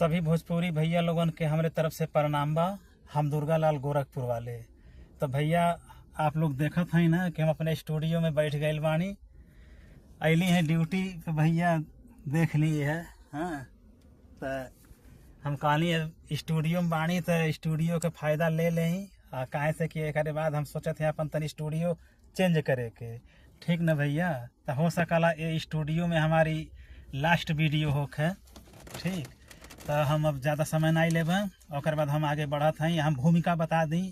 सभी भोजपुरी भैया लोगन के हमरे तरफ से प्रणाम बा। हम दुर्गा लाल गोरखपुर वाले। तो भैया आप लोग देखत हैं ना कि हम अपने स्टूडियो में बैठ गए बानी। अली हैं ड्यूटी पे भैया, देख लिए है। हाँ, तो हम कहनी स्टूडियो में बानी तो स्टूडियो के फ़ायदा ले लें। आ काहे से कि एक बाद हम सोचत हैं अपन तनी स्टूडियो चेंज करे के, ठीक न भैया। तो हो सकला ये स्टूडियो में हमारी लास्ट वीडियो होखे, ठीक। तो हम अब ज़्यादा समय नहीं लेब, ओकर बाद हम आगे बढ़त हैं। हम भूमिका बता दी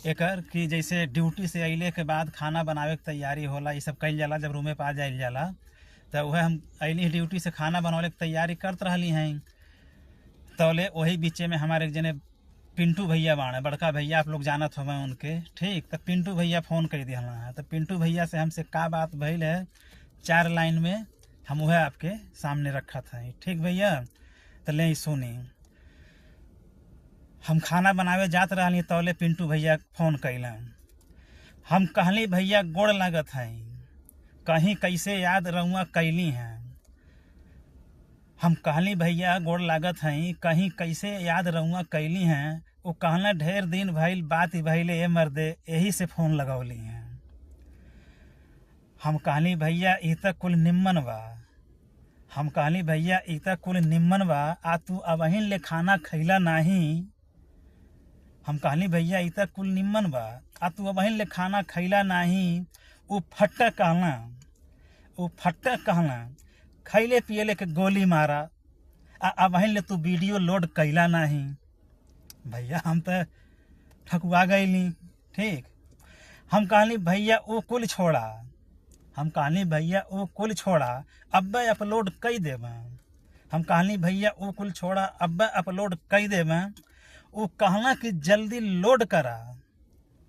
एकर कि जैसे ड्यूटी से अइले के बाद खाना बनावे के तैयारी होला, ये सब कइल जाला जब रूमे पर आ जाइल जाला। तो वह हम अइली ड्यूटी से खाना बनावे के तैयारी करत रहली हैं, तौले वही बीचे में हमारे एक जने पिंटू भैया बाड़े, बड़का भैया, आप लोग जानत होवे उनके, ठीक। तो पिंटू भैया फ़ोन कर दिया है। तो पिंटू भैया से हमसे का बात भइल है, 4 लाइन में हम वह आपके सामने रखत हैं, ठीक भैया। तो ले सुनी, हम खाना बनावे जात रहली तौले पिंटू भैया फ़ोन कैलन। हम कहली भैया गोड़ लागत हैं, कहीं कैसे याद रहुआ कैली हैं। हम कहली भैया गोड़ लागत हैं, कहीं कैसे याद रहुआ कैली हैं। वो कहना ढेर दिन भइल बात भइले ए मर्दे, यही से फ़ोन लगौली हैं। हम कहली भैया ई त कुल निम्मन बा। हम कहली भैया ई त कुल निम्मन बा, आ तू अबहिन ले खाना खैला नाही। हम कहली भैया ई त कुल निम्मन बा, आ तू अबहिन ले खाना खैला नाही। उ फट्टा कहला, उ फट्टा कहला खैले पियले के गोली मारा, आ अबहिन ले तू वीडियो लोड कैला नाही। भैया हम तो ठकुआ गईली, ठीक। हम कहली भैया ओ कुल छोड़ा, हम कहली भैया ओ कुल छोड़ा, अब्बे अपलोड कई देब। हम कहली भैया ओ कुल छोड़ा, अब्बे अपलोड कई देब। वो कहला कि जल्दी लोड करा।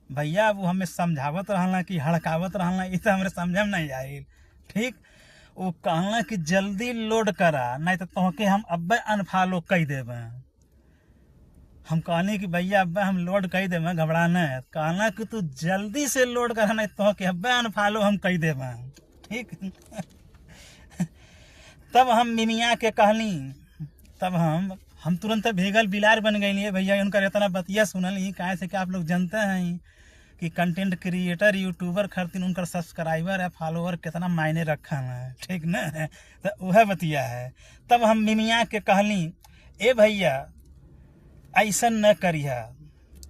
भैया वो हमें समझावत रहला कि हड़कावत रहला, ई तो हमरे समझ में नहीं आइल, ठीक। वो कहला कि जल्दी लोड करा, नहीं तो तोहके हम अब्बे अनफॉलो कई देब। हम कहली कि भैया अब्बे हम लोड कई देब, घबरा न। कहला कि तू जल्दी से लोड करा, नहीं तो कि अब्बे अनफॉलो हम कई देब, ठीक। तब हम मिमिया के कहली, तब हम तुरंत भेगल बिलार बन गई भैया। उनका इतना बतिया सुनल ही, काहे से कि आप लोग जानते हैं कि कंटेंट क्रिएटर यूट्यूबर खरतीन उनका सब्सक्राइबर है फॉलोअर कितना मायने रखा है, ठीक न। तो वह बतिया है। तब हम मिमिया के कहली ए भैया ऐसन न करिहा।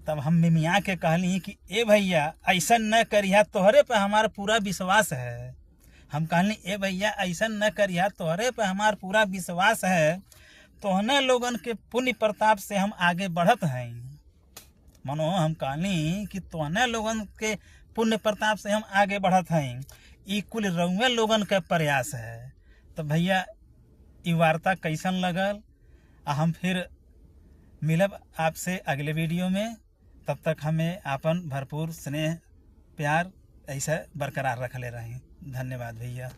तब हम मिमिया के कहली कि ए भैया ऐसन न करिहा, तोहरे पे हमारा पूरा विश्वास है। हम कहली ए भैया ऐसन न करिहा, तोहरे पे हमारा पूरा विश्वास है, तोहने लोगन के पुण्य प्रताप से हम आगे बढ़त हैं। मनो हम कहली कि तोहने लोगन के पुण्य प्रताप से हम आगे बढ़त हैं, ई कुल रउए लोगन के प्रयास है। तो भैया ई वार्ता कैसन लगल, आ हम फिर मिलब आपसे अगले वीडियो में। तब तक हमें आपन भरपूर स्नेह प्यार ऐसा बरकरार रख ले रहे। धन्यवाद भैया।